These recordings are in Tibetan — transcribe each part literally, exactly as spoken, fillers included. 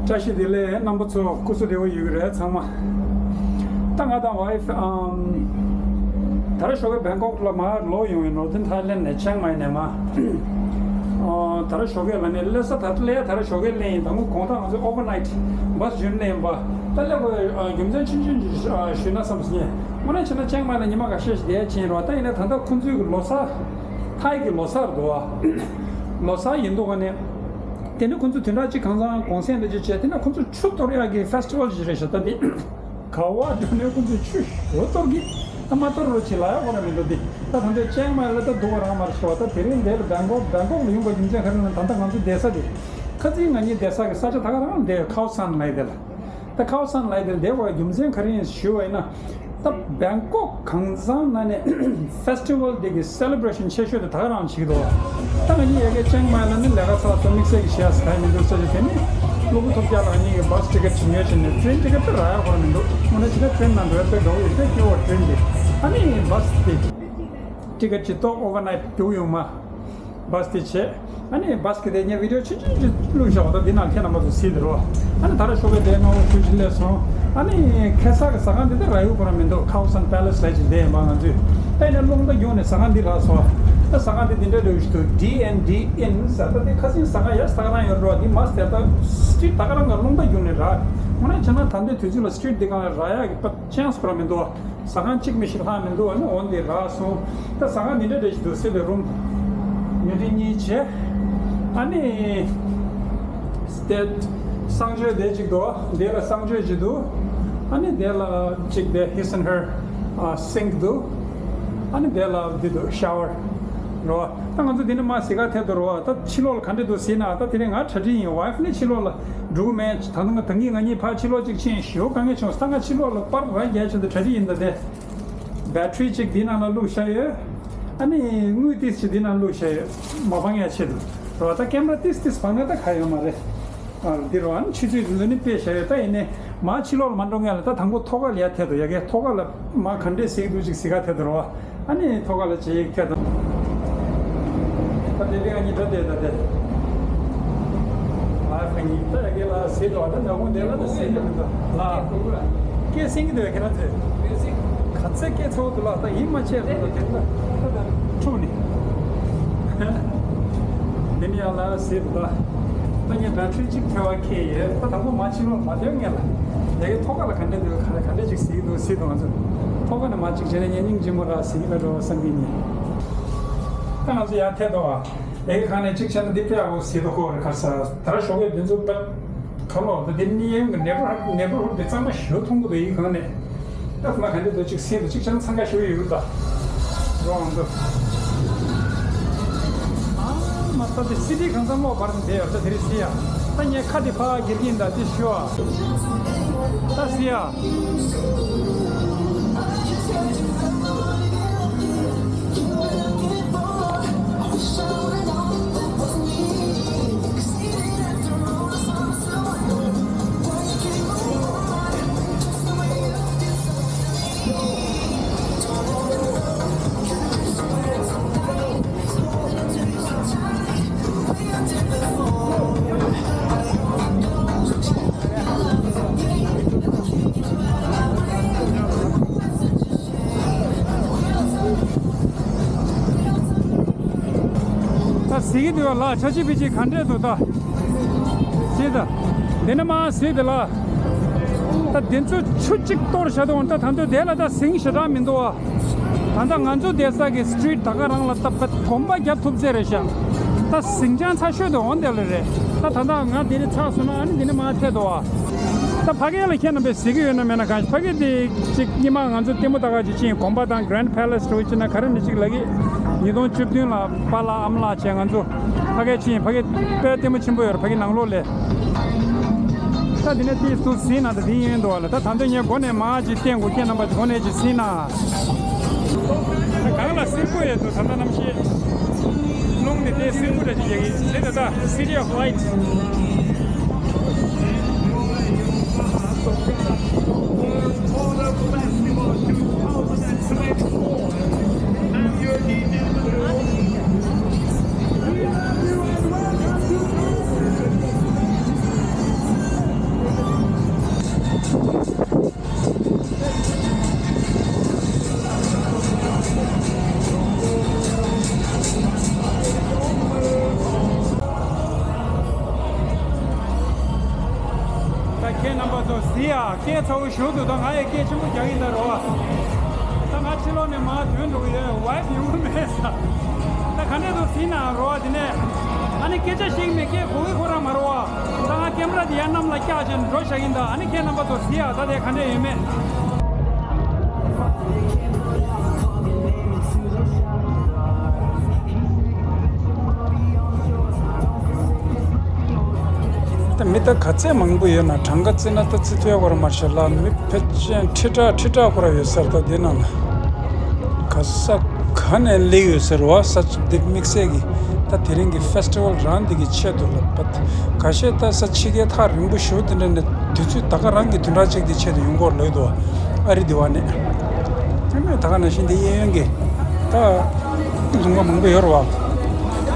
བཀྲ་ཤིས་བདེ་ལེགས། རྣམ་པ་ཚོ་སྐུ་གཟུགས་བདེ་པོ་ཡོད་ཀྱི་རེད་ཚང་མ། ད་ང་དང་ཝའེ་ཕི་ཨམ་ད་རེས་ཞོགས་ཀས་བེང་ཀོག་ལ་མར་ལོག་ཡོང་ཡིན། ནོར་ཐེན་ཐའི་ལེན་ནས་ཅེང་མའེ་ནས་མར། ཨ་ད་རེས་ཞོགས་ཀས་ལ་ནས་སླེབས་ས་ད་སླེབས་ད་རེས་ཞོགས་ཀས་སླེབས་ཡིན། ད་ངུ་དགོང་དག་ང་ཚོ་ཨོ་ཝར་ནའིཊ་བྷ་སི་བརྒྱུད་སླེབས་ཡིན་པ། ད་སླེབས་པ་རྒྱུ་མཚན་ཆུང་ཆུང་ཞུས་ན་བསམ་སོང་། དངོས་གནས་བྱས་ན་ཅེང་མའེ་ལ་ཉི་མ་འགའ་ཤས་ཤིག་བསྡད་ཕྱིན་རོགས། ད་ཡིན་ན་ད་ལྟ་ཁོང་ཚོའི་གི་ལོ་གསར། ཐའི་གི་ལོ་གསར་འདུག་བ། ལོ་གསར་ཡིན་འདུག་ག་ནས། དེ་ནས་ཁོང་ཚོ་དེ་འདྲ་ཅིག་གང་ཚང་གུང་སེང་འདྲ་ཅིག་བྱས། དེ་ནས་ཁོང་ཚོ་ཆུ་གཏོར་ཡག་གི་ཕེ་སི་ཊི་ཝལ་ཅིག་རེད་ཤག་ད་དེ་ག་བ་འགྲོ་ནས་ཁོང་ཚོས་ཆུ་ཞོ་གཏོར་གི། ད་མ་གཏོར་རོགས་བྱེད་ལ་ཡག་གོ་ར་མི་འདུག་དེ་ད་ད་འདོད་ཅེང་མའེ་ལ་ད་འདུག་ག་རང་མ་རེད་ཤག་བ། ད་དེ་རིང་འདི་ལ་བེང་ཀོག་བེང་ཀོག་ལ་ཡོང་པ་རྒྱུ་མཚན་ག་རེ་ན། ད་ལྟ་ང་ཚོ་བསྡད་ས་དེ་ཁ་རྩང་ང་གཉིས་བསྡད་ས་གི་ས་ཆ་ད་ག་རང་འདི་ཁའོ་སན་ལབ་ཡ་དེ་ལ། ད་ཁའོ་སན་ལབ་ཡ་དེ་ལ་བསྡད་པའི་རྒྱུ་མཚན་ག་རེ་ཡིན་ཞུས་པ་ཡིན་ན། ད་བེང་ཀོག་གང་ཚང་ན་ནས་ཕེ་སི་ཊི་ཝལ་དེ་གི་སེ་ལེ་བྷ་རེ་ཤན་ཆེ་ཤོས་དེ་ད་ག་རང་བྱེད་ཀྱི་འདུག་ད་ང་གཉིས་ཡ་གི་ཅེང་མའེ་ལ་ནི་ལས་ཀ་ཚ་ལ་ཚོ་དམིགས་བསལ་གྱི་བྱེད་ཡ་ས་ག་ཡ་མི་འདུག་ས་ཆ་དེ་ནི་གློ་བུར་ཐོལ་རྒྱག་ལ་ང་གཉིས་ཀྱི་བྷ་སི་ཊི་ཀེ་ཊི་བྱིན་ཡོད་ཕྱིན་ནས་ཊེ་རེན་ཊི་ཀེ་ཊི་དེ་རག་ཡ་གོ་ར་མི་འདུག་དངོས་གནས་བྱས་ན་ཊེ་རེན་ནང་འགྲོ་ཡ་དཔེ་དགའ་བོ་ཡོད། དཔེ་སྐྱིད་པོ་ཊེ་རེན་དེ། ཨ་ནི་བྷ་སི་དེ་ཊི་ཀེ་ཊི་ཅིག་ཏོག་ཨོ་ཝར་ནའིཊ་རྒྱུགས་ཡོང་མ། བྷ་སི་དེ་བྱས། ཨ་ནི་བྷ་སི་གི་དེ་ངས་བི་ཌི་ཡོ་ཆུང་ཆུང་ཅིག་བླུགས་བཞག་པ་དང་འདི་ནང་ཁྱེད་རྣམ་པ་ཚོ་གཟིགས་དེ་རོ། ཨ་ནི་ད་རེས་ཞོགས་པའི་དེ་སྔ་པོ་ཆུ་ཆུ་སླེབས་སོང་། ཨ་ནི་ཁ་སང་གི་ཟ་ཁང་འདི་ད་རག་ཡོད་གོ་ར་མི་འདུག་ཁའོ་སན་པེ་ལེ་སི་ལབ་ཅིག་བསྡད་ཡིན་པ། ང་ཚོས་ད་ཡིན་ན་རླུང་རྟ་རྒྱུགས་ནས་ཟ་ཁང་འདི་རག་སོང་། ད་ཟ་ཁང་འདི་འདི་འདྲ་འདྲ་བོ་ཞིག་འདུག་ཌི་ཨེན་ཌི་ཨིན་ཟེར། ད་འདི་ཁ་སང་ཟ་ཁང་ཡ་ཟ་ཁང་རང་ཡོད་རོ། འདི་མ་ཟེར། ད་སི་ཊི་རིཊ་ད་ག་རང་ག་རླུང་རྟ་རྒྱུགས་ནས་རག་དངོས་གནས་བྱས་ན་ད་ལྟའི་དུས་ཚོད་ལ་སི་ཊི་རིཊ་འདི་ག་རག་ཡག་གི་ཅན་སི་གོ་ར་མི་འདུག་ཟ་ཁང་གཅིག་མི་ཤེས་ལྷག་མི་འདུག་ཨ་ནི་འོ་འདི་རག་སོང་། ད་ཟ་ཁང་འདི་འདྲ་འདྲ་ཞིག་འདུག་སི་ཊི་རུམ་ཉལ་ཁྲི་གཉིས་བྱས། ཨ་ནི་དེ་གསང་སྤྱོད་དེ་གཅིག་འདུག་དེ་ལ་གསང་སྤྱོད་གཅིག་འདུག་ཨ་ནི་དེ་ལ་གཅིག་དེ་ཧིས་ཨེན་ཧར་སིང་ཀི་འདུག་ཨ་ནི་དེ་ལ་འདི་འདུག་ཤ་ཝར་རོ། ད་ང་ཚོ་འདི་ནས་མར་གཟིགས་ག་ཐད་དུ་རོ། ད་ཕྱི་ལོགས་ལ་ག་འདྲ་འདུག་ཟེར་ན། ད་དེ་རིང་ང་གྲ་སྒྲིག་ཡིན། ཝའེ་ཕི་ནི་ཕྱི་ལོགས་ལ་འགྲོ་གི་མེད། ད་ནི་ང་ད་གིན་ང་གཉིས་ཕར་ཕྱི་ལོགས་གཅིག་ཕྱིན་ཞོ་དཀའ་ངལ་བྱུང་། ད་ང་ཕྱི་ལོགས་ལ་པར་ར་རྒྱག་ཆེད་དུ་གྲ་སྒྲིག་ཡིན། ད་དེ་བེ་ཊི་རི་གཅིག་འདི་ནང་ལ་བླུགས་བཞག་ཡོད། ཨ་ནི་དངུལ་ཏིས་གཅིག་འདི་ནང་བླུགས་བཞག་ཡོད། མ་སྤང་ཡ་ཆེད་དུ་རོ། ད་ཀེམ་ར་ཏིས་ཏིས་སྤང་ན་ད་ག་ཡོད་མ་རེད། ཨ་འདི་རོ། ཨ་ནི་ཆུ་ཚོད་འདི་ནི་དཔེ་བཞག་ཡོད། ད་ཡིན་ནའི་མར་ཕྱི་ལོགས་ལ་མ་འགྲོ་སྔོན་ལ་ད་དང་པོ་ཐོག་ཁ་ལ་ཡར་ཐད་དོ། ཡ་གི་ཐོག་ཁ་ལ་མར་ག་འདྲས་གཟིགས་འདུག་ཅིག་གཟིགས་ག་ཐད་དོ་རོ། ཨ་ནི་ཐོག་ཁ་ལ་བྱེད་ཡིག་ཐད་དོ། ད་དེ་དེ་ང་གཉིས་འགྲོ་དེ་ད་དེ། ཨ་ཁ་གཉིས་ད་ཡ་གི་ལ་ཟེར་འགྲོ། ད་ནག་ཁུང་དེ་ལ་ད་ཟེར་འགྲོ་མི་འདུག་ལ། སྐད་སེང་གི་འདུག་ཁྱེད་རང་ཚོས། ག་ཚད་སྐད་ཚོ་འདུག་ལ། ད་ཡིད་མ་ཆེས་རེད་ད་དེ་ད་ད་ད་འཁྲུག་ནི། འདི་ནི་ཡང་ལ་ཟེར་འདུག་ད་ངས་བེ་ཊི་རི་གཅིག་ཐེ་བ་ཁེལ་ཡོད། ད་དང་པོ་མ་ཕྱི་ལོགས་མ་ཐོན་སྔོན་ལ་ཡ་གི་ཐོག་ཁ་ལ་ག་འདྲ་འདུག་ག་ག་འདྲ་ཅིག་ཟེར་གི་འདུག་ཟེར་འདུག་ང་ཚོ་ཐོག་ཁ་ནས་མ་གཅིག་བྱས་ན་ངས་སྙིང་རྗེ་མོ་ར་ཟེར་གི་མེད་འགྲོ་བསམ་གི་ཡིན། ད་ང་ཚོ་ཡར་ཐད་དོ་བ། ཡ་གི་ཁ་ནས་གཅིག་བྱས་ན་འདི་དཔེ་ཡག་པོ་ཟེར་འདུག་ཁོ་རེ་ཁ་ས་ད་ར་ཞོགས་པའི་དུས་ཚོད་དཔེ། ཁ་ལོ་ད་དེ་ནི་གཡས་གཡོན་གྱི་ནེ་པར་ཧུཌ་ནེ་པར་ཧུཌ་དེ་གཙང་མ་ཞེ་པོ་མཐོང་གི་འདུག་ཡིག་སྒང་ནས། ད་ཁོ་ན་ག་འདྲ་འདུག་ཅིག་སེམས་དུ་ཅིག་ཆང་འཚང་ཁ་ཞེ་པོ་ཡོད་ད། རོང་དུ། ཨ་མ་ད་དེ་སི་ཌི་གང་ཚང་ལོག་བར་དུ་བསྡད་ཡོད་ད། དེ་རིང་སི་ཡ། ད་ངས་ཁ་དེ་ཕར་སྒེར་གྱིན་ད་དེ་ཞུ་ཨ། ད་སི་ཡ། ད་གཟིགས་ཀྱི་འདུག་ལ། ཆ་ཅི་པི་ཅི་ག་འདྲས་འདུག་ད། ཅི་ད། འདི་ནས་མར་གཟིགས་དེ་ལ། ད་འདི་ཚོ་ཆུ་གཅིག་གཏོར་བཞག་འདུག་ད་ད་འདོད་དེ་ལ་ད་ཟིང་ཞེ་དྲག་མི་འདུག་ཨ། ད་ལྟ་ང་ཚོ་བསྡད་ས་གི་སི་ཊི་རིཊ་ད་ག་རང་ལ་ད་དཔེ་གོམ་པ་རྒྱབ་ཐུབ་ཚད་རེད་ཤག་ད་ཟིང་ཆ་ཚ་ཤོས་དེ་འོང་དེ་ལ་རེད། ད་ད་ལྟ་ང་འདི་ནས་ཚར་སོང་ན་ཨ་ནི་འདི་ནས་མར་ཐད་དོ་ཨ། ད་ཕ་གི་ལ་ཁྱེད་རྣམ་པས་གཟིགས་ཀྱི་ཡོད་ན་མེད་ན་གང་ཞིག་ཕ་གི་དེ་གཅིག་སྔོན་མ་ང་ཚོ་ལྟད་མོ་ལྟ་ག་ཅིག་ཕྱིན། གོམ་པ་དང་གྷ་རན་ཌི་པེ་ལེ་སི་འགྲོ་གི་ཅིག་ན་ག་རེ་ནས་ཅིག་ལབ་གི། ཉིས་སྟོང་བཅུ་བདུན་ལ་པཱ་ལགས་ཨ་མ་ལགས་བྱས་ང་ཚོ་ཕ་གི་ཕྱིན། ཕ་གི་དཔེ་ལྟད་མོ་ཆེན་པོ་ཡོད་རེད། ཕ་གི་ནང་ལོགས་ལ། ད་འདི་ནས་ཏིས་ཏུ་ཟིན་ན་ད་འདི་ཡིན་འདུག་བ་ལ། ད་ད་འདི་ངས་སྒོ་ནས་མར་ཅིག་བསྟན་དགོས། ཁྱེད་རྣམ་པ་ཅིག་སྒོ་ནས་ཅིག་ཟིན་ན། ད་གང་ལ་སེར་པོ་ཡོད་འདུག་ད་ལྟ་གནམ་གཤིས། རླུང་དེ་དེ་སེར་པོ་འདྲ་ཅིག་རྒྱག་གི་རེད། ད་ད་City of Lights། ཁྱེད་རྣམ་པ་ཚོ་གཟིགས་ཨ། སྐད་ཚ་བོ་ཞུ་འདུག་ད་ང་ཡི་སྐད་ཆེན་པོ་རྒྱག་གིན་ད་རོ། ད་ང་ཕྱི་ལོགས་ནས་མར་ཐོན་འགྲོ་གི་ཡོད། ཝའིཕ་ཡོང་གི་མེད་ས། ད་ག་འདྲས་འདུག་གཟིགས་ན་རོ། དེ་ནས་ཨ་ནི་སྐད་ཆ་བཤད་གི་མེད། སྐད་གོ་གི་ཁོ་རང་མ་རོ་བ། ད་ང་ཀེམ་ར་དེ་ཡར་གནམ་ལ་བཀྱག་བྱས་འགྲོ་བཞག་གིན་ད། ཨ་ནི་ཁྱེད་རྣམ་པ་ཚོ་གཟིགས་ཨ། ད་དེ་ག་འདྲས་ཡོད་མེད། ད་མི་ད་ག་ཚད་མང་པོ་ཡོད་ན་གྲངས་ཀ་བརྩིས་ན་ད་བརྩི་ཐུབ་ཡ་ཁོ་ར་མ་རེད་ཤག་ལ། མི་ཕལ་ཆེར་ཁྲི་ཕྲག་ཁྲི་ཕྲག་ཁོ་ར་ཡོད་ས་རེད། ད་དེ་ནང་ལ་ག་ས་ག་ནས་སླེབས་ཡོད་ས་རེད་བ། ས་ཆ་འདི་དམིགས་བསལ་གྱི་ད་དེ་རིང་གི་ཕེ་སི་ཊི་ཝལ་རང་འདི་གི་ཆེད་དུ་ལ། ཁ་ཤས་ད་ས་ཕྱི་རྒྱལ་ཐག་རིང་པོ་ཞེ་པོ་དེ་འདྲ་ནས་དུས་ཚོད་ད་ག་རང་གི་བདུན་ཕྲག་གཅིག་དེ་ཆེད་དུ་ཡོང་གི་ཡོད་རེད་འདུག་བ། ཨ་རི་འདི་བ་ནས། ཨ་ནི་ད་ག་ནང་བཞིན་འདི་གཡས་གཡོན་གྱི་ད་ལུང་པ་མང་པོ་ཡོད་རེད་བ།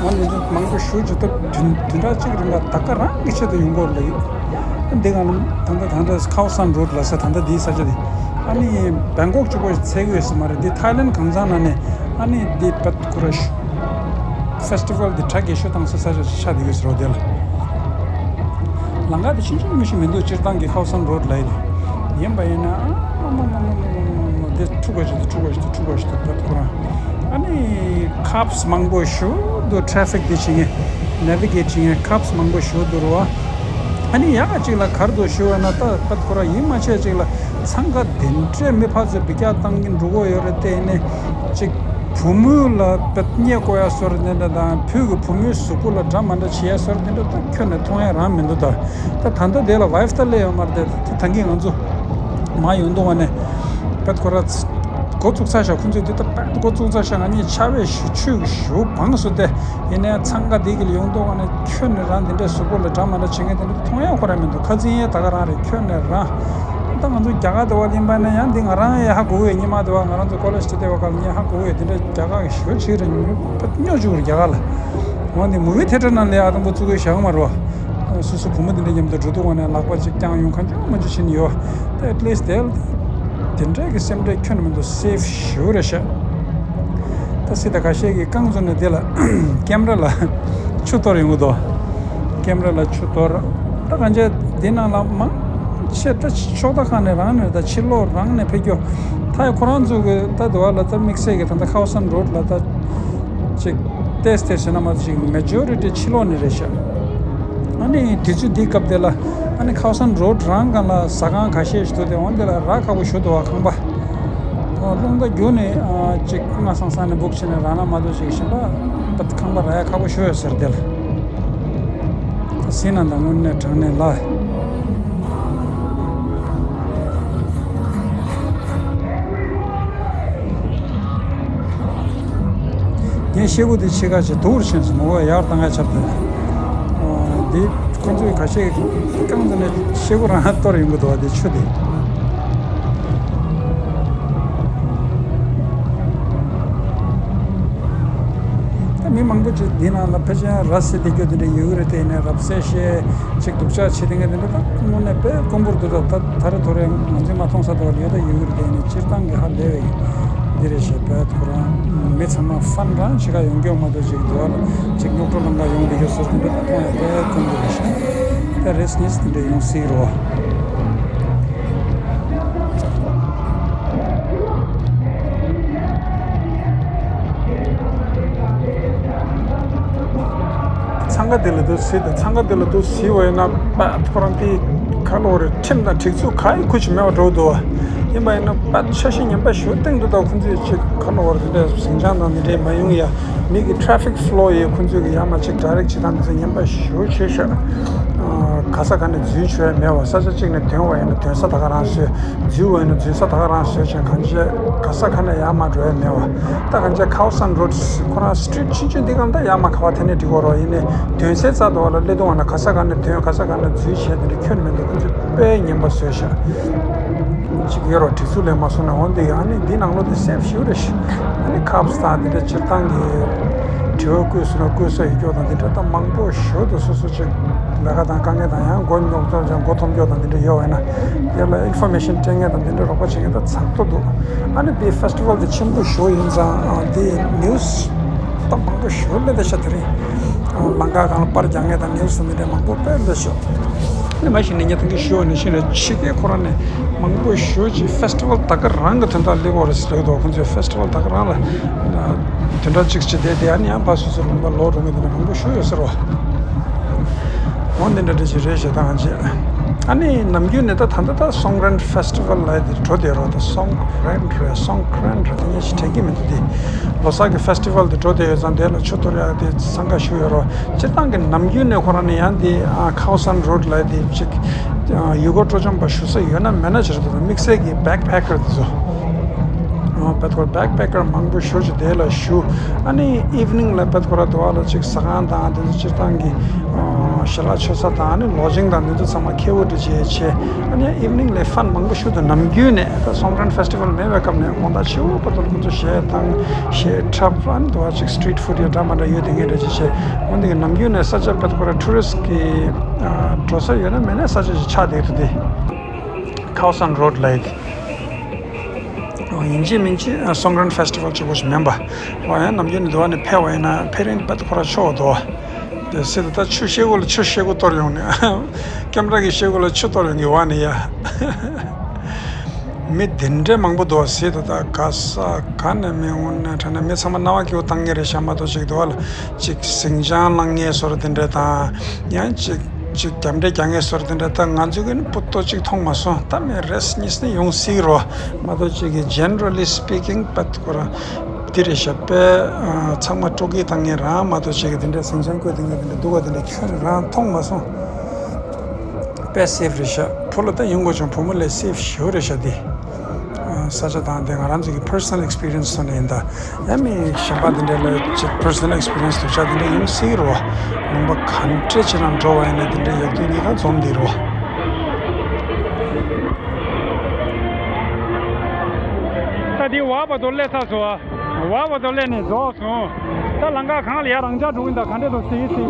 ང་འདི་འདྲ་མང་པོ་ཞེ་པོ་ཅིག་ད་བདུན་བདུན་ཕྲག་གཅིག་རིང་ལ་ད་ག་རང་གི་ཆེད་དུ་ཡོང་གི་ཡོད་རེད་ལབ་ཡོད། འདི་ག་ལ་ད་ལྟ་ད་ལྟ་ཁའོ་སན་རོ་ཌི་ལབ་ས། ད་ལྟ་འདིའི་ས་ཆ་འདི་ཨ་ནི་བེང་ཀོག་གཅིག་པོ་ཞིག་འཚོལ་གི་ཡོད་ས་མ་རེད། འདི་ཐའི་ལེན་གང་ཚང་ནང་ནས་ཨ་ནི་འདི་བད་ཁོ་ར་ཤུ། ཕེ་སི་ཊི་ཝལ་འདི་གྲ་རྒྱས་ཤོས་བཏང་ས་ས་ཆ་ཆགས་བསྡད་ཡོད་ཟེར་བ་དེ་ལ། ལམ་ཁ་དེ་ཆུང་ཆུང་མི་ཞིག་མི་འདུག་སྤྱིར་བཏང་གི་ཁའོ་སན་རོ་ཌི་ལབ་ཡ་དེ། ཡིན་པ་ཡིན་ན་ཨ་མ་མ་མ་མ་མ་མ་མ་དེ་འཁྲུག་པ་ཞིག་འདུག་འཁྲུག་པ་ཞིག་འདུག་བད་ཁོ་རང་། ཨ་ནི་ཁབ་སི་མང་པོ་ཞེ་པོ་འདུག་ཊ་ཕིག་དེ་བྱེད་མཁན། ནེ་བི་གེ་ཊི་བྱེད་མཁན་ཁབ་སི་མང་པོ་ཞེ་པོ་འདུག་རེད་བ། ཨ་ནི་ཡག་ག་ཅིག་ལ་ག་རེ་འདུག་ཞུ་བ་ན། ད་བད་ཁོ་རང་ཡིད་མ་ཆེས་ཅིག་ལ། འཚང་ཁ་དེ་འདྲའི་མི་ཕར་ཚུར་འབུད་རྒྱག་བཏང་གིན་འགྲོ་གི་ཡོད་རེད། དེ་ནས་ཅིག་བུ་མོ་ལ་བད་བརྙས་བཀོལ་ཡ་བཟོ་འདྲ་དེ་འདྲ་དང་། བུ་གི་བུ་མོའི་གཟུགས་པོ་ལ་འདྲ་མ་འདྲ་བྱེད་ཡ་བཟོ་འདྲ་དེ་འདྲ་ད་ཁྱོན་ནས་མཐོང་ཡ་རང་མི་འདུག་ད་ད་ད་ལྟ་དེ་ལ་ཝའིཕ་ད་སླེབས་ཡོད་མ་རེད། དེ་ད་གིན་ང་ཚོ་མར་ཡོང་དུས་ནས་བད་ཁོ་ར་འགོ་བཙུགས་ཚར་ཤག་ཁོང་ཚོས་དེ་ད་བད་འགོ་བཙུགས་ཚར་ཤག་ང་གཉིས་ཆར་པ་ཞེ་པོ་ཅིག་བབས་སོང་སྟེ། ཡིན་ནའི་འཚང་ཁ་དེ་གི་ལ་ཡོང་དུས་ནས་ཁྱོན་ནས་རང་དེ་འདྲའི་གཟུགས་པོ་ལ་འདྲ་མ་འདྲ་བྱེད་མཁན་དེ་འདྲ་མཐོང་ཡ་ཁོ་རང་མི་འདུག་ཁ་རྩང་ཡ་ད་ག་རང་རེད། ཁྱོན་ནས་རང་། ད་ང་ཚོ་རྒྱ་གར་དེ་བ་ཡིན་པ་ན་ཡང་འདི་ང་རང་ཡང་ཧ་གོ་གི་ཡོད། ཉི་མ་དེ་བ་ང་རང་ཚོ་ཀོ་ལེཇ་དེ་བ་ག་ལ་ངས་ཧ་གོ་གི་ཡོད། དེ་འདྲ་རྒྱ་གར་གི་ཞེ་པོ་ཅིག་རེད། སྨྱོ་ཅིག་རེད་རྒྱ་གར་ལ། འོ་འདི་མུ་བི་ཐེ་ཊར་ནང་ལ་ཡ་དང་པོ་བཙུགས་གི་བཞག་མ་རེད་བ། སོ་སོ་བུ་མོ་དེ་འདྲ་མཉམ་དུ་འགྲོ་དུས་ནས་ལག་པ་ཅིག་བརྐྱངས་ཡོང་གང་བྱུང་མང་བྱུང་བྱེད་ནི་ཡོད། ད་ཨེཊ་ལིསཊ་དེ་དེ་འདྲའི་གི་སེམས་ཁྲལ་ཁྱོན་ནས་མི་འདུག་སེབ་ཞེ་པོ་རེད་ཤག་ད་སྲིད་ད་ཁ་ཤས་ཀྱིས་རྐང་བཙུགས་ནས་དེ་ལ་ཀེམ་ར་ལ་ཆུ་གཏོར་ཡོང་གི་འདུག་ཀེམ་ར་ལ་ཆུ་གཏོར། ད་གང་ཅི་དེ་ནང་ལ་མང་ཆེ་ད་ཕྱོགས་མཐའ་ཁག་ནས་རང་ནས་ད་ཕྱི་ལོགས་རང་ནས་ཕེབས་རྒྱུ། ད་ཡ་ཁོ་རང་ཚོ་གི་ད་དེ་བ་ལ་ད་དམིགས་བསལ་གྱི་ད་ད་ཁའོ་སན་རོ་ཌི་ལ་ད་ཅིག་ཏེས་ཏེས་ཟེར་ན་མ་གཏོགས་ཅིག་མེ་ཇོ་རི་ཊི་ཕྱི་ལོགས་ནས་རེད་ཤག་ཨ་ནི་དུས་ཚོད་འདིའི་སྐབས་དེ་ལ་ཨ་ནི་ཁའོ་སན་རོ་ཌི་རང་སྒང་ལ་ཟ་ཁང་ཁ་ཤས་ཤིག་འདུག་དེ་འོན་ཏེ་ལ་རག་ཁག་པོ་ཞེ་པོ་འདུག་བ། ཁང་པ་རླུང་རྟ་བརྒྱུགས་ནས་ཅིག་སྔ་སང་སང་ནས་བུག་བྱས་ནས་རག་ན་མ་གཏོགས་ཅིག་གཞན་པ་ཁང་པ་རག་ཡ་ཁག་པོ་ཞེ་པོ་ཡོད་ཟེར། དེ་ལ་ད་སྲིད་ན་ད་དངོས་གནས་དྲང་གནས་ལ། ངས་ཤེལ་སྒོ་དེ་ཕྱེད་ཀ་ཅིག་སྡུག་རུ་ཕྱིན་སོང་། མོ་ག་ཡར་བཏང་ཡ་ཆགས་པ་དེ། འདི་ཁོ་ཚོས་ཁ་ཤས་རྐང་དེ་ནས་ཤེལ་སྒོ་རང་གཏོར་ཡོང་གི་འདུག་བ། དེ་ཆུ་དེ། ད་མི་མང་པོ་ཅིག་འདི་ནང་ལ་ཕལ་ཆེར་ར་བཟི་བསྡད་རྒྱུ་དེ་འདྲ་ཡོད་ཀྱི་རེད། དེ་ནས་རབ་གསལ་བཤད་ཅིག་སྡུག་ཅག་བྱེད་དེ་འདི་འདྲ་ད་དངོས་གནས་དཔེ་དཀོན་པོ་འདུག་ད་ད་རེས་ཐོ་རེ་ང་ཚོས་མ་མཐོང་ས་དེ་བ་ལ་ཡོད་ད་ཡོད་ཀྱི་རེད། དེ་ནས་སྤྱིར་བཏང་གི་ཧ་ལས་པའི་འདི་རེད་ཤག་བད་ཁོ་རང་མི་ཚང་མ་ཧྥན་རང་བྱེད་ག་ཡོང་རྒྱུ་མ་གཏོགས་ཅིག་འདི་བ་ལ་ཅིག་རྙོག་དྲ་ལང་ག་ཡོང་བསྡད་རྒྱུ་ཟེར་དེ་འདྲ་ད་མཐོང་ཡ་དཔེ་དཀོན་པོ་རེད་ཤག་ད་རེས་ཉིས་དེ་འདྲ་ཡོང་སྲིད་རོ། འཚང་ཁ་དེ་ལ་འདུག་སེ། འཚང་ཁ་དེ་ལ་འདུག་སེ་བ་ཡིན་ན་པ་ཐོ་རང་དེ་ཁ་ལོ་རེ་ཁྲིམས་དང་སྒྲིག་འཛུགས་ག་ཡི་ཁུ་ཆུ་མེད་པ་འགྲོ་འདུག་བ། ཡིན་པ་ཡིན་ན་པ་འཆར་གཞི་ངན་པ་ཞེ་པོ་བཏིང་འདུག་ད་ཁོང་ཚོས་ཅིག་ཁ་ལོ་རེ་དེ་འདྲ་ཟིང་ཆ་དང་དེ་འདྲའི་མ་ཡོང་ཡ། མི་གི་ཊ་ཕིག་ཕི་ལོ་ཡི་ཁོང་ཚོས་གི་ཡ་མ་ཅིག་ཌའི་རེག་བྱེད་སྟངས་དེ་ཚོ་ངན་པ་ཞེ་པོ་བྱས་ཤག་ག་ས་ག་ནས་འཛུལ་ཆོག་ཡ་མེད་པ། ས་ཆ་གཅིག་ནས་ཐོན་པ་ཡིན་ན་ཐོན་ས་ད་ག་རང་བཟོས། འཛུལ་བ་ཡིན་ན་འཛུལ་ས་ད་ག་རང་བཟོས་བྱས། གང་ཅི་ག་ས་ག་ནས་ཡར་མར་འགྲོ་ཡ་མེད་པ། ད་གང་ཅི་ཁའོ་སན་རོ་ཌི་ཁོ་རང་སི་ཊི་རིཊ་ཆུང་ཆུང་འདི་གམ་ད་ཡར་མར་ག་པར་འཐེན་ནས་འགྲིག་གོ་རོགས། ཡིན་ནའི་ཐོན་སའི་རྩ་དོ་བ་ལ་སླེབས་དུས་ང་ན་ག་ས་ག་ནས་ཐོན་ག་ས་ག་ནས་འཛུལ་བྱས་དེ་འདྲ་ཁྱོན་མི་འདུག་ཁོ་ཚོ་དཔེ་ངན་པ་བཟོས་ཤག་ཅིག་ཡོད་རོགས་སྒྲིག་འཛུགས་ལས་མ་སོང་ན་འོན་ཏེ་ཡང་ནི་འདི་ནང་ལོགས་དེ་སེབ་ཞེ་པོ་རེད་ཤག་ཨ་ནི་ཁབ་སི་དང་འདི་འདྲ་སྤྱིར་བཏང་གི་དྲི་བ་བཀོད་སོང་ན་བཀོད་ས་ཡོད་སྐྱོ་དང་འདི་འདྲ་ད་མང་པོ་ཞེ་པོ་འདུག་སོ་སོ་ཅིག་ལས་ཀ་དང་དཀའ་ངལ་དང་ཡང་མགོ་རྙོག་ཙམ་ཅང་མགོ་འཐོམ་རྒྱུ་དང་འདི་འདྲ་ཡོད་པ་ཡིན་ན་དེ་ལ་ཨིན་ཕོར་མེ་ཤན་སྤྲད་མཁན་དང་འདི་འདྲ་རོགས་པ་བྱེད་མཁན་ད་ཚགས་ཚུད་འདུག་ཨ་ནི་དེ་ཕེ་སི་ཊི་ཝལ་དེ་ཆེན་པོ་ཞེ་པོ་ཡིན་ཙང་དེ་ནིའུ་སི་ད་མང་པོ་ཞེ་པོ་སླེབས་བསྡད་ཤག་དེ་རིང་ ལམ་ཁ་སྒང་ལ་པར་རྒྱག་མཁན་དང་ནེའུ་སི་མི་ཌི་ཡ་མང་པོ་དཔེ་འདུག་ཤོག་ཨ་ནི་མ་གཞི་ནས་ངས་ད་གིན་ཞུས་པ་ནང་བཞིན་རེད། ཕྱི་རྒྱལ་ཁོ་རང་ནས་མང་པོ་ཞེ་ཅིག་ཕེ་སི་ཊི་ཝལ་ད་ག་རང་གི་དོན་དག་སླེབས་ཡོད་རེད་ཟེར་གྱི་འདུག་ཁོང་ཚོས་ཕེ་སི་ཊི་ཝལ་ད་ག་རང་ལ་བདུན་ཕྲག་གཅིག་བྱས་བསྡད་དེ། ཨ་ནི་ཡང་ཕར་སོ་སོ་ལུང་པ་ལོག་འགྲོ་མཁན་དེ་འདྲ་མང་པོ་ཞེ་ཡོད་ཟེར་བ། འོ་འདི་འདྲ་འདྲ་ཅིག་རེད་ཞེས་ད་ང་བྱས། ཨ་ནི་ནམ་རྒྱུན་ནས་ད་ད་ལྟ་ད་སོང་རན་ཕེ་སི་ཊི་ཝལ་ལབ་དེ་འགྲོ་བསྡད་རོགས། ད་སོང་རན་རེད་སོང་རན་རེད། ད་ངས་ཞིག་དྲན་གྱི་མི་འདུག་དེ་ལོ་གསར་གྱི་ཕེ་སི་ཊི་ཝལ་དེ་འགྲོ་བསྡད་ཡོད་ཙང་དེ་ལ་ཆུ་གཏོར་ཡག་དེ་འཚང་ཁ་ཞུ་ཡོད་རོགས། སྤྱིར་བཏང་གི་ནམ་རྒྱུན་ནས་ཁོ་རང་ནས་ཡང་དེ་ཁའོ་སན་རོཌ་ལབ་དེ་ཅིག་ཡུལ་སྐོར་སྤྲོ་འཆམ་པ་བཞུགས་ས་ཡོད་ན་མེད་ན་ཅིག་རེད། ད་དམིགས་བསལ་གྱི་བེག་ཕེ་ཀར་དེ་ཚོ། ཨོ་བེད་ཁོ་ར་བེག་ཕེ་ཀར་མང་པོ་ཞེ་ཅིག་དེ་ལ་བཞུགས། ཨ་ནི་ཨིབ་ནིང་ལ་བེད་ཁོ་ར་དུ་བ་ལ་ཅིག་ཟ་ཁང་དང་དེ་ཚོ་སྤྱིར་བཏང་གི་ཨོ་ཞལ་ལག་མཆོད་ས་དང་ཨ་ནི་ལོ་ཇིང་དང་དེ་ཚོ་ཚང་མ་ཁེ་པོ་འདྲ་ཅིག་བྱས། ཨ་ནི་ཨིབ་ནིང་ལ་ཕན་མང་པོ་ཞེ་འདུག་ནམ་རྒྱུན་ནས་ད་སོང་རན་ཕེ་སི་ཊི་ཝལ་མེད་པའི་སྐབས་ནས་དགོང་དག་ཕྱི་པོ་བར་དུ་ཁོ་ཚོ་གཞས་བཏང་གཞས་འཁྲབ། ཨ་ནི་དུ་བ་ཅིག་སི་ཊི་རིཊ་ཕུཌ་ཡ་འདྲ་མ་འདྲ་ཡོད་དེ་ངས་འདྲ་ཅིག་བྱས། འོན་ཏེ་ནམ་རྒྱུན་ནས་ས་ཆ་བེད་ཁོ་ར་ཊུ་རི་སི་ཊི་གི་འགྲོ་ས་ཡོད་ན་མེད་ན་ས་ཆ་ཞིག་ཆགས་བསྡད་འདུག་དེ་ཁའོ་སན་རོཌ་ལབ་ཡ་དེ། ཡིན་གཅིག་མིན་གཅིག་སོང་རན་ཕེ་སི་ཊི་ཝལ་གཅིག་པོ་ཞིག་མིན་པ། འོ་ཡང་ནམ་རྒྱུན་ནས་འདི་བ་ནས་ཕེབས་པ་ཡིན་ན་ཕེབས་རིང་བེད་ཁོ་ར་ཆོག་འདུག་དེ་སྲིད་དུ་ད་ཆུ་ཤེལ་སྒོ་ལ་ཆུ་ཤེལ་སྒོ་གཏོར་ཡོང་ནས་ཀེམ་ར་གི་ཤེལ་སྒོ་ལ་ཆུ་གཏོར་ཡོང་གི་བ་ནས་ཡ། མི་དེ་འདྲའི་མང་པོ་འདུག་སྲིད་དུ་ད་ག་ས་ག་ནས་མི་འོང་ནས་དྲན་ནས་མི་ཚང་མ་རྣ་བ་སྐྱིད་པོ་བཏང་གི་རེད་ཤག་མ་གཏོགས་ཅིག་འདི་བ་ལ་ཅིག་ཟིང་ཆ་བསླང་མཁན་བཟོ་འདྲ་དེ་འདྲ་དང་ཡང་ཅིག་ཅིག་རྒྱབ་འདྲེ་རྒྱག་མཁན་བཟོ་འདྲ་དེ་འདྲ་ད་ང་ཚོ་གི་ནི་སྤུ་ཏོ་གཅིག་མཐོང་མ་སོང་། ད་མི་རེས་གཉིས་ནི་ཡོང་སྲིད་རོ། མ་གཏོགས་གཅིག་གི་generally speaking བེད་ཁོ་ར་འདི་རེད་ཤག་པས། ཚང་མ་སྤྲོ་སྐྱིད་བཏང་མཁན་རང་མ་གཏོགས་གཅིག་གི་དེ་འདྲ་ཟིང་ཆ་བཀོད་དེ་འདྲ་དེ་འདྲ་འདུག་ག་དེ་འདྲ་ཁྱོན་རང་མཐོང་མ་སོང་། དཔེ་སེབ་རེད་ཤག་བུ་ལ་ད་ཡོང་དགོས་བྱུང་། བུ་མོ་ལས་སེབ་ཞེ་པོ་རེད་ཤག་འདི། ས་ཆ་དང་དེ་ང་རང་ཚོ་གི་personal experience ཐོག་ནས་ཡིན་ད། ཡང་མི་གཞན་པ་འདི་འདྲ་ལ་ཅིག་personal experience ཐོག་ཆ་འདི་འདྲ་ཡོང་སྲིད་རོ། ལུང་པ་ག་འདྲ་ཅིག་ནང་འགྲོ་བ་ཡིན་ན་འདི་འདྲ་ཡག་སྡུག་གཉིས་ཀ་འཛོམས་འདི་རོ། ད་འདི་བ་བ་དོ་ལས་ས་སོ། བ་བ་དོ་ལས་ནས་རྫོགས་སོང་། ད་ལམ་ཁ་གང་ལ་ཡར་རང་འཇགས་འགྲོ་གི་འདུག་ག་འདྲ་འདུག་སི་སི།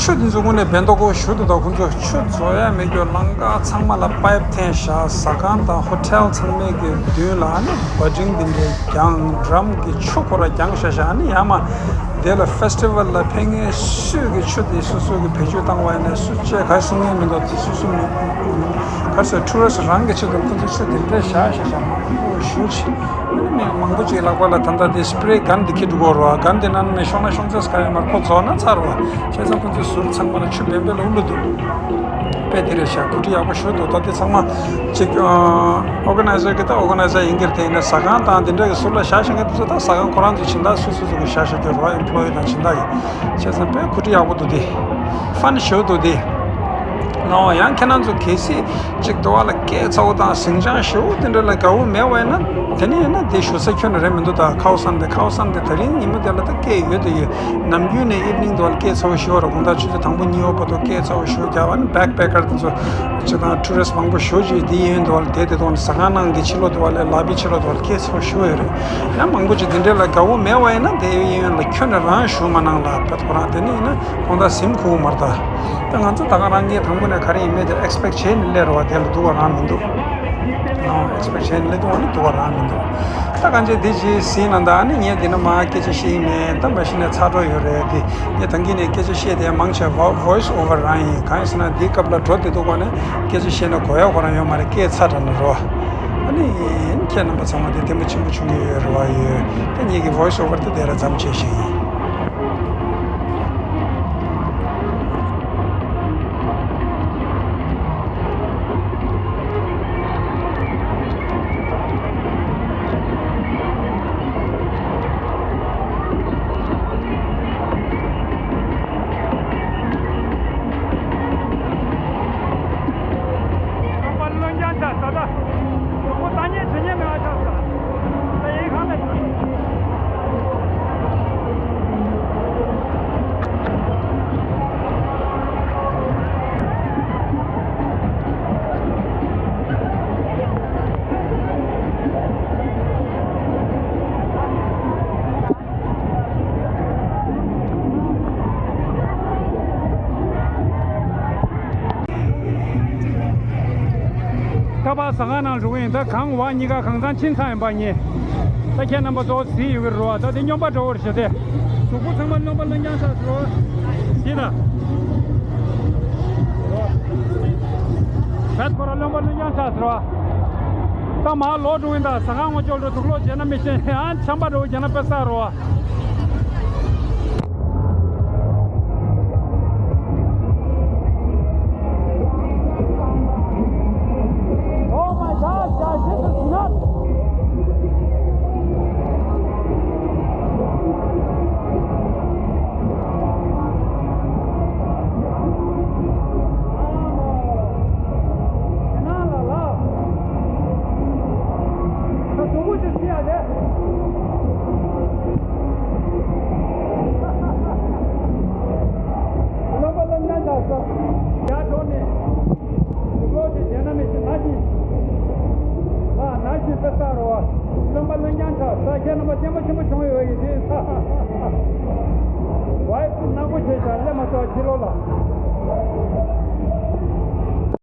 ཆུ་འདི་ཚོ་དངོས་གནས་བེན་ཏོ་ཀོ་ཞུ་འདུག་ད་ཁོང་ཚོ་ཆུ་བཟོ་ཡ་མེད་རྒྱུ་ལམ་ཁ་ཚང་མ་ལ་པའིབ་འཐེན་བཞག་ཟ་ཁང་དང་ཧོ་ཊེལ་ཚང་མའི་གི་མདུན་ལ་ཨ་ནི་བ་ཏྲིན་འདི་འདྲའི་གྱང་ཌམ་གི་ཆུ་ཁོ་ར་གྱང་བཞག་བཞག་ཨ་ནི་ཡར་མར་དེ་ལ་ཕེ་སི་ཊི་ཝལ་ལ་ཕེབས་མཁན་སུས་གི་ཆུ་དེ་སོ་སོ་གི་བེད་སྤྱོད་བཏང་བ་ཡིན་ན་སུ་ཅེས་ག་གསུང་མཁན་མི་འདུག་དེ་སོ་སོ་མི་ག་རེ་ཟེར་ཊུ་རི་སི་ཊི་རང་གི་ཆེད་དུ་ཁོ་ཚོ་ཆུ་དེ་འདྲའི་བཞག་བཞག་བཞག་མང་པོ་ཞེ་ཅིག་མི་མང་པོ་ཅིག་ལག་པ་ལ་ད་ལྟ་དེ་སི་པི་རེ་གན་དེ་འཁྱེར་འགྲོ་གི་ཡོད་རེད་བ། གན་དེ་ནང་ནས་ཤོང་ན་ཤོང་ཚད་ག་ཡོད་མ་རེད། ཁོ་རྫོགས་ན་ཚར་བ། བྱས་ཙང་ཁོ་ཚོའི་ཟུར་ཚང་མ་ལ་ཆུ་བེམ་བེམ་ལ་དབུ་ལུ་འདུག་དཔེ་དེ་རེད་ཤག་གོ་སྒྲིག་ཡག་པོ་ཞུ་འདུག་ད་དེ་ཚང་མ་ཅིག་ཨོ་ག་ནའི་ཛར་གི་ད་ཨོ་ག་ནའི་ཛར་ཡིན་གྱི་རེད། དེ་ཡིན་ན་ཟ་ཁང་དང་དེ་འདྲ་གི་ཟུར་ལ་བཞག་བཞག་མཁན་དེ་ཚོ་ད་ཟ་ཁང་ཁོ་རང་ཚོ་སྦྱིན་བདག་སོ་སོ་སོ་གི་བཞག་བཞག་གི་ཡོད་རེད་བ། ཨེམ་པོ་ལོ་ཡི་དང་སྦྱིན་བདག་གི། བྱས་ཙང་དཔེ་གོ་སྒྲིག་ཡག་པོ་འདུག་དེ། ཧྥན་ཞེ་པོ་འདུག་དེ། ནའོ་ཡང་ཁྱེད་རང་ཚོ་གལ་སྲིད་ཅིག་དུ་བ་ལ་སྐད་ཚ་བོ་དང་ཟིང་ཆ་ཞེ་པོ་དེ་འདྲ་ལ་དགའ་བོ་མེད་པ་ཡིན་ན་དེ་ནས་ཡིན་ན་དེ་བཞུགས་ས་ཁྱོན་ནས་རེད་མི་འདུག་ད་ཁའོ་སན་དེ་ཁའོ་སན་དེ་ད་རིང་ཉིན་མོ་དེ་ལ་ད་སྐད་ཡོད་དེ་ཡོད། ནམ་རྒྱུན་ནས་ཨིབ་ནིང་དུ་བ་ལ་སྐད་ཚ་བོ་ཞེ་པོ་རེད། དགོང་དག་ཆུ་ཚོད་དང་པོ་གཉིས་པ་བར་དུ་སྐད་ཚ་བོ་ཞེ་པོ་རྒྱག་པ་ནི་བེག་ཕེ་ཀར་དེ་ཚོ་ཅིག་དང་ཊུ་རི་སི་མང་པོ་ཞེ་པོ་ཅིག་དེ་གཡས་གཡོན་དུ་བ་ལ་བསྡད་དེ་དུས་ཟ་ཁང་ནང་གི་ཕྱི་ལོགས་དུ་བ་ལ་ལོ་བི་ཕྱི་ལོགས་དུ་བ་ལ་སྐད་ཚ་བོ་ཞེ་པོ་ཡོད་རེད། ཡང་མང་པོ་ཅིག་དེ་འདྲ་ལ་དགའ་བོ་མེད་པ་ཡིན་ན་དེ་གཡས་གཡོན་ལ་ཁྱོན་ནས་རང་བཞུགས་མ་གནང་ལ་བེད་ཁོ་རང་དེ་ནས་ཡིན་ན། དགོང་དག་གཟིམ་ཁུག་མར་ད། ད་ང་ཚོ་ད་ག་རང་ངས་དང་པོ་ནས་ག་རེ་ཡིན་མེད་དེ་ཨེག་སི་པེག་བྱས་ནས་སླེབས་རེད་བ། དེ་ལ་སྡུག་པ་རང་མི་འདུག་ཨེག་སི་པེག་བྱས་ནས་སླེབས་དུས་ནི་སྡུག་པ་རང་མི་འདུག་ད་གང་ཅི་དེ་ཅི་ཟིན་ན་ད་ཨ་ནི་ངས་འདི་ན་མ་སྐད་ཆ་བཤད་ཡིན་མེད་ད་མ་གཞི་ནས་ཚ་འགྲོ་ཡོད་རེད་དེ། ངས་ད་གིན་ནས་སྐད་ཆ་བཤད་དེ་མང་ཆེ་བོ་ཝོ་ཡི་སི་ཨོ་ཝར་རང་ཡིན། གང་ཡིན་ཟེར་ན་འདིའི་སྐབས་ལ་འགྲོ་དེ་འདུག་གོ་ནས་སྐད་ཆ་བཤད་ན་གོ་ཡ་གོ་རང་ཡོད་མ་རེད། སྐད་ཚ་དྲགས་ནས་རོ། ཨ་ནི་ཁྱེད་རྣམ་པ་ཚང་མ་དེ་ལྟད་མོ་ཆེན་པོ་བྱུང་གི་ཡོད་རེད་བ་ཡོད། ད་ངེད་ཀྱི་ཝོ་ཡི་སི་ཨོ་ཝར་དེ་དེ་ལ་མཚམས་བཅད་བཞག་ཡིན། ཁ་པར་ཟ་ཁང་ནང་འགྲོ་གི་ཡིན། ད་གང་བ་གཉིས་ཀ་གང་ཚང་ཕྱིན་ཚར་ཡིན་པ་ཉེ། ད་ཁྱེད་རྣམ་པ་ཚོ་གཟིགས་ཡོད་ཀྱི་རེད་བ། ད་དེ་སྨྱོན་པ་འདྲ་བོ་རེད་ཤག་དེ། གཟུགས་པོ་ཚང་མ་སྨྱོན་པ་ལོན་རྐྱང་ཆགས་སོང་། ཤི་ད། བད་ཁོ་ར་སྨྱོན་པ་ལོན་རྐྱང་ཆགས་སོང་བ། ད་མར་ལོག་འགྲོ་གི་ཡིན། ད་ཟ་ཁང་ངོ་ཅོག་འགྲོ། དུག་ལོག་བརྗེས་ན་མི་ཤེས། ཨ་ཆམ་པ་འདྲ་བོ་བརྗེས་ན་དཔེ་བསགས་རེད་བ། Oh my God, guys, this is nuts! རློན་པ་རློན་རྐྱང་ཆགས་སོང་། ཡར་འགྲོ་ནས། དུག་ལོག་དེ་བརྗེས་ན་མི་ཤེས། ན་གི། ཨ་ན་གི་དཔེ་བསགས་རེད་བ། རློན་པ་རློན་རྐྱང་ཆགས་སོང་། ཁྱེད་རྣམ་པ་སྐྱེན་པ་ཆེན་པོ་བྱུང་ཡོད་ཡིན་དེ། ཝའི་ཕུ་ནག་པོ་བྱས་ཤག་སླེབས་མ་སོང་ཕྱི་ལོགས་ལ།